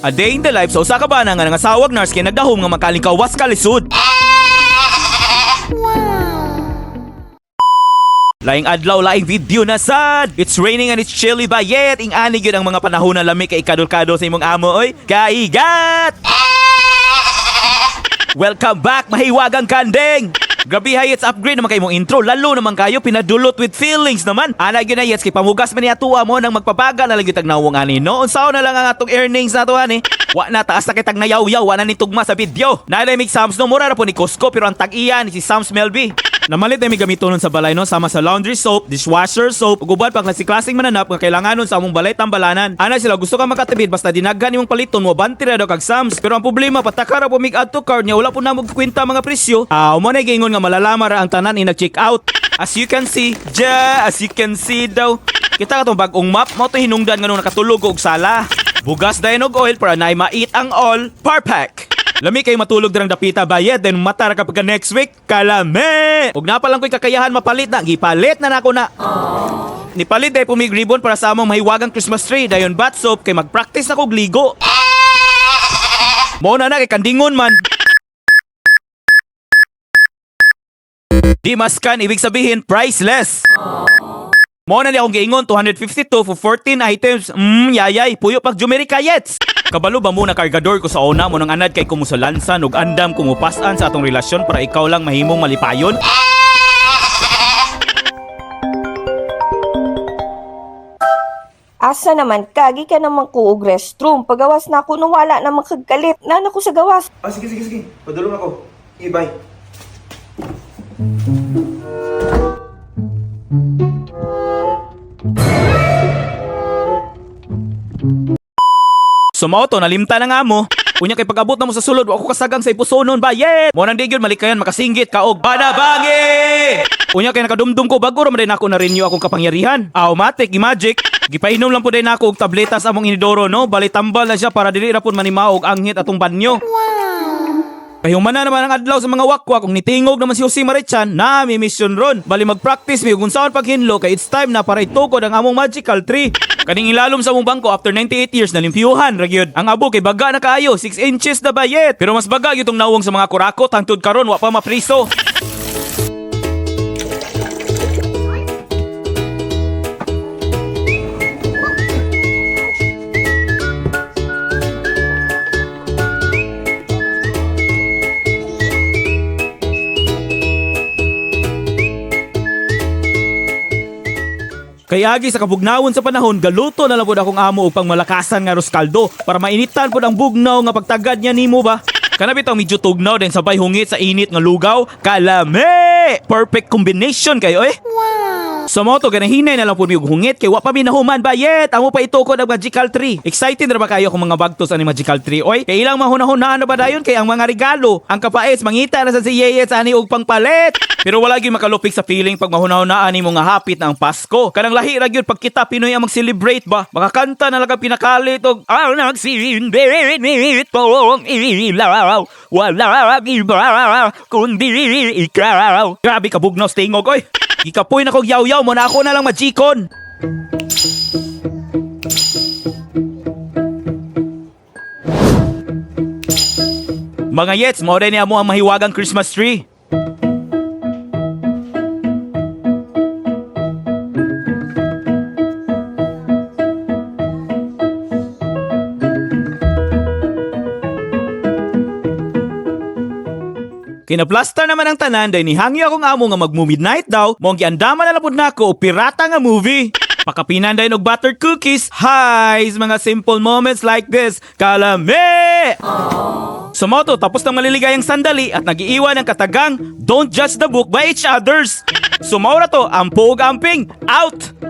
A day in the life sa usa ka bana nga nangasawag nurse kay nagdahom nga makalingkawas kalisod. Laing adlaw, laing video na sad. It's raining and it's chilly ba yet. Ing-ani gyud ang mga panahon na lami kay ikadol-kadol sa imong amo oy. Kaigat! Welcome back, mahiwagang kanding! Grabe ha, it's upgrade naman kay mong intro. Lalo naman kayo, pinadulot with feelings naman. Ana gyud na, yes, kay pamugas man ni atuwa mo nang magpabaga na lang gyud tagnawong ani. No, unsaon na lang ang atong earnings nato ani. Wa na taas na kay tag nayaw-yaw, wa na ni tugma sa video. Naay mig Sams no, mura ra po ni Costco pero ang tag-iya ni si Sams Melby. Namalit na may gamitonon sa balay no, sama sa laundry soap, dishwasher soap, ug uban pa klase-klaseng mananap nga kailanganon sa among balay tambalanan. Ana sila gusto ka makatibid basta dinaghan imong paliton mo banti ra daw kag Sams. Pero ang problema patakara po mig add to cart niya wala po na kwenta mga presyo. Ah, mo na giingon nga malalama ra ang tanan in nag-check out. As you can see, ja, as you can see daw. Kita ka tong bag-ong map, mao to hinungdan nga nung nakatulog og sala. Bugas dayon og oil para naay mait ang all, parpack. Lami kay matulog dirang dapita bayad then mata ra kapag next week kalame. Ug na pa lang ko'y kakayahan mapalit na gipalit na nako na. Nipalit day pumig ribbon para sa among mahiwagang Christmas tree dayon bath soap kay magpractice na kog ligo. Mo na na kay kandingon man. Di maskan ibig sabihin priceless. Mo na ni akong giingon 252 for 14 items. Yayay, puyo pag jumeri kayets. Kabalo ba mo na kargador ko sa una mo nang anad kay kumusalansan ug andam kumupasan sa atong relasyon para ikaw lang mahimong malipayon? Asa naman ka, gikan naman ko og restroom. Pagawas na ako nung wala naman kagkalit. Nana ko sa gawas. Ah, sige, sige, sige. Padulong ako. Okay, bye. So mao to nalimta na nga mo. Unya kay pag-abot na mo sa sulod, wa ko kasagang sa ipusonon bayet. Mo nang di gyud malikayan makasinggit ka og banabangi. Unya kay nakadumdum ko bago ra man day nako na renew akong kapangyarihan. Automatic, magic. Gipainom lang po day nako og tableta sa among inidoro no. Bali tambal na siya para dili ra pud manimao og anghit atong banyo. Kayuman na naman ang adlaw sa mga wakwak kung nitingog naman si Jose Marichan na may mission ron. Bali mag-practice mi ug unsaon paghinlo kay it's time na para itukod ang among magical tree. Kaning ilalom sa among bangko after 98 years na limpyuhan ra gyud. Ang abo kay baga na kaayo, 6 inches na bayet. Pero mas baga gyud tong nawong sa mga kurakot hangtod karon wa pa mapriso. Kay agi sa kabugnawon sa panahon, galuto na lang pud akong amo og pangmalakasan nga ruskaldo para mainitan pud ang bugnaw nga pagtagad niya nimo ba. Kana bitaw medyo tugnaw din sabay hungit sa init nga lugaw, kalame. Perfect combination kayo eh. Sa moto ganahinay na lang pud mi og hungit kay wa pa mi nahuman bayet. Amo pa itukod ang magical tree. Excited ra ba kayo kung mga bagtos ani magical tree oy? Kay ilang mahunahunaan na ba dayon kay ang mga regalo, ang kapais mangita na sa si Yeyet ani og pangpalit. Pero wala gyud makalupik sa feeling pag mahunahunaan nimo nga hapit na ang Pasko. Kanang lahi ra gyud pag kita Pinoy ang mag-celebrate ba. Makakanta na lang ang pinakalit og ang nagsilbit pong ilaw wala iba kundi ikaw. Grabe kabugnaw sa tingog oy. Gikapoy na kog yaw-yaw mo na ako na lang majikon. Mga yets, mao ni amo ang mahiwagang Christmas tree. Kinaplasta naman ang tanan dahil nihangyo akong amo nga magmu-midnight daw, mong giandaman na lapod nako og pirata nga movie. Pakapinan dayon og buttered cookies. Highs, mga simple moments like this. Kalame! Sa moto, tapos ng maliligayang sandali at nagiiwan ng katagang Don't judge the book by each others. Sumaw na to, ampo ug amping, out!